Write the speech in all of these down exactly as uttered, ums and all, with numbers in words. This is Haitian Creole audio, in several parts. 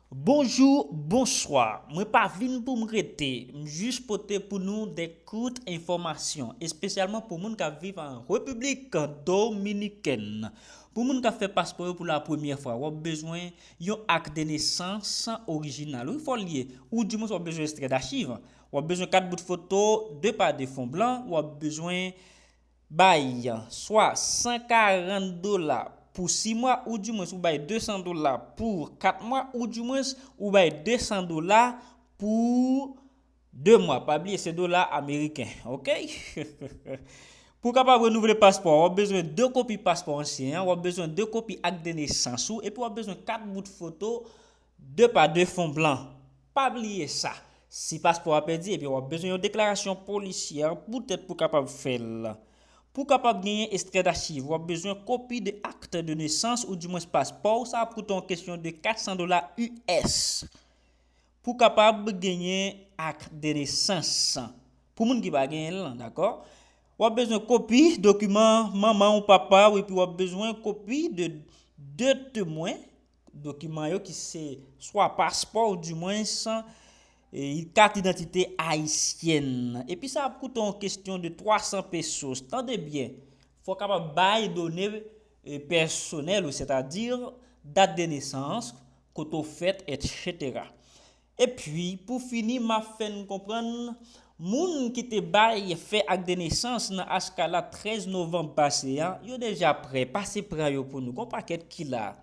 Bonjou, bonswa. Mwen pa vin pou m rete. M jis pote pou nou de kout enfòmasyon, espesyalman pou moun k ap viv an Repiblik Dominikèn. Pou moun k ap fè paspò yo pou la premyè fwa, w ap bezwen yon ak de nesans orijinal. Wi, fò l ye. Ou dimwens w ap bezwen ekstrè dachiv. W ap bezwen kat bout foto, de pa de fon blan. W ap bezwen bay swa san karant dola pou sis mwa, ou dimwens ou bay de san dola pou kat mwa, ou dimwens ou bay de san dola pou de mwa. Pa bliye, se dola ameriken, oke? Pou w kapab renouvle paspò, w ap bezwen de kopi paspò ansyen an, w ap bezwen de kopi ak de nesans ou, epi w ap bezwen kat bout foto de pa de fon blan. Pa bliye sa. Si paspò a pèdi, ebyen, w ap bezwen yon deklarasyon polisyè poutèt pou w kapab fè l. Pou w kapab genyen ekstrè dachiv, w ap bezwen kopi de acte de naissance ou dimwens paspò w. Sa ap koute w kesyon de kat san dola U S pou w kapab genyen ak de nesans. Pou moun ki pa genyen l lan, dakò? W ap bezwen kopi dokiman manman ou papa w, epi w ap bezwen kopi de de temwen, dokiman yo ki se swa paspò ou dimwens e, kat idantite ayisyèn. Epi sa ap koute w kesyon de twa san pesos. Tande byen, fò w kapab bay done e, pèsonèl ou, sètadi dat de nesans, kote w fèt, etsetera. Epi, pou fini, m ap fè n konprann, moun ki te bay fè ak de nesans nan Askala trèz novanm pase a, yo deja prè, pase pran yo pou nou. Gon pakèt ki la.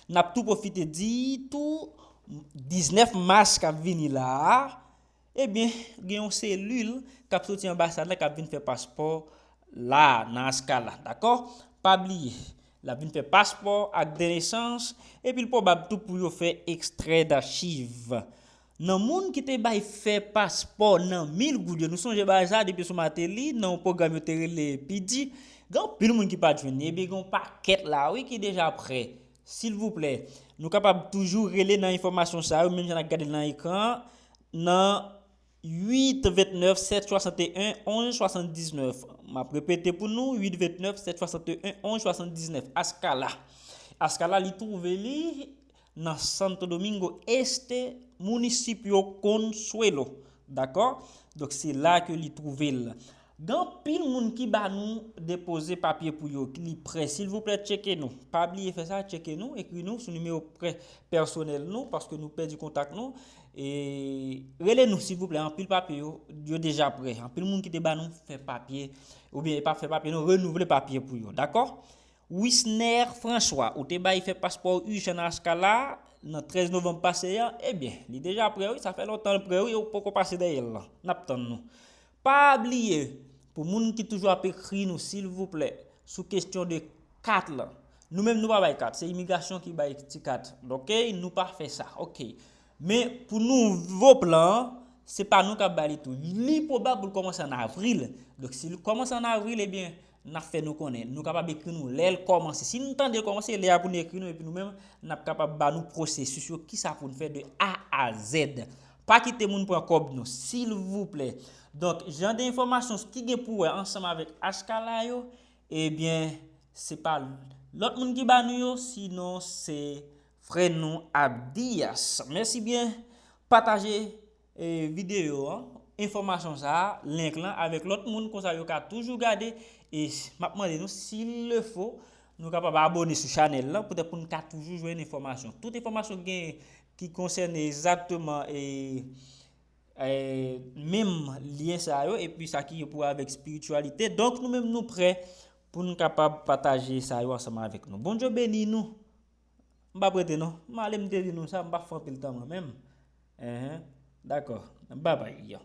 N ap tou pwofite di tou, diznèf mas k ap vini la a, ebyen, gen yon selil k ap soti anbasad la k ap vin fè paspò la nan Askala, dakò? Pa bliye, l ap vin fè paspò ak de nesans, epi l pwobab tou pou yo fè ekstrè dachiv. Nan moun ki te bay fè paspò nan mil goud yo, nou sonje bagay sa depi sou Martelly, nan yon pwogram yo te rele Pidi, gen anpil moun ki pa t jwenn li, ebyen gen yon pakèt la wi ki deja prè. Silvouplè, nou kapab toujou rele nan enfòmasyon sa yo, menm jan n ap gade l nan ekran an, nan uit vennèf sèt swasanteyen onz swasanndiznèf. M ap repete pou nou, uit vennèf sèt swasanteyen onz swasanndiznèf. Askala. Askala, li twouve li nan Santo Domingo Este, municipio Consuelo. Dakò? Donk, se la ke li twouve l. Gen anpil moun ki ba nou depoze papye pou yo, ki li prè. Silvouplè, tcheke nou. Pa bliye fè sa, tcheke nou, ekri nou sou nimewo prè pèsonèl nou, paske nou pèdi kontak nou. E rele nou, silvouplè, anpil papye yo, yo deja prè. Anpil moun ki te ba nou fè papye, oubyen e pa fè papye, non, renouvle papye pou yo, dakò? Wisner François, ou te bay fè paspò ijan nan Askala, nan trèz novanm pase a, ebyen, li deja prè wi, sa fè lontan l prè wi, ou poko pase dèyè l lan. N ap tann nou. Pa bliye, pou moun ki toujou ap ekri nou, silvouplè, sou kesyon de kat lan. Nou menm, nou pa bay kat, se imigrasyon ki bay ti kat. Oke, nou pa fè sa, oke. Men, pou nouvo plan an, se pa nou k ap bay li tou. Li pwobab pou l kòmanse an avril. Donk, si l kòmanse an avril, ebyen, n ap fè nou konnen. Nou kapab ekri nou lè l kòmanse. Si nou tande l kòmanse, lè a pou nou ekri nou, epi nou menm, n ap kapab ba nou pwosesis yo, kisa pou n fè de A a Z. Pa kite moun pran kòb nou, silvouplè. Donk, jan de enfòmasyon ki gen pou wè ansanm avèk Askala yo, ebyen, se pa lòt moun ki ba nou yo, sinon se frè nou Abdias. Mèsi byen. Pataje e, videyo an, enfòmasyon sa a, link lan avèk lòt moun, konsa yo ka toujou gade. E m ap mande nou, s'il le faut, nou kapab abone sou chanèl lan, poutèt pou n ka toujou jwenn enfòmasyon. Tout enfòmasyon ki gen ki konsène egzakteman e, e, menm lyen sa yo, epi sa ki gen pou wè avèk espirityalite. Donk, nou menm, nou prè pou n kapab pataje sa yo ansanm avèk nou. Bondye beni nou. M p ap rete non. M ale, m te di nou sa, m p ap fè anpil tan mwen menm. Enhen. Dakò. Babay.